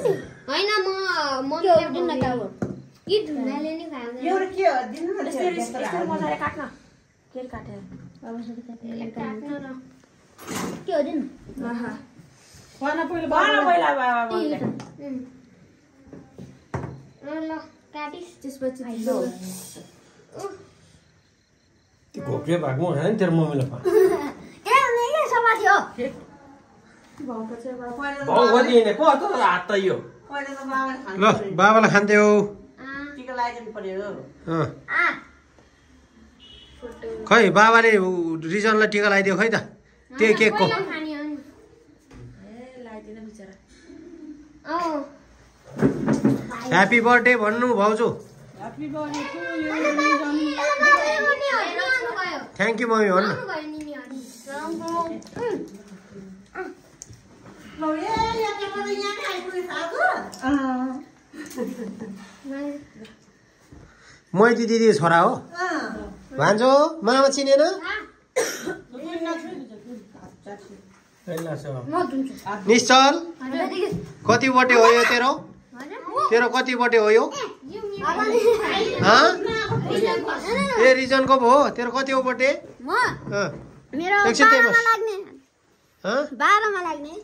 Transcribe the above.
हैन म मम्मीले दिन न त हो कि ढुङ्गाले नि खाउँदैन यो के हो दिनु न यसरी मजाले काट्न के काटे बाबाले काट्न न के हो दिन आहा पहिला बाबाले ल काटिस त्यसपछि लो त्यो घोप्रे भएको हैन तेरो मम्मीले पा ए नि समाथि हो भाउको चाहिँ पहिला भाउ गरिने पो त हात त यो पहिला त बाबाले खानु ल बाबालाई खान्थ्यौ टिका लगाइदिनु पर्यो आ खै बाबाले रिजनलाई टिका लगाइदियो खै त त्यही केकको खानी हो नि ए लाइदिन बिचरा औ ह्यापी बर्थडे भन्नु भाउजू happy birthday to you thank you mummy भन्नु लो ए यहाँ त यहाँ आइपुग्यो थाहा मैती दिदी छोरा हो भान्जो मामा चिनेन निश्चल कति बर्थडे हो यो तेरो तेरो कति बर्थडे हो यो ए रिजनको पो हो तेरो कति हो बर्थडे मेरो 12 मा लाग्ने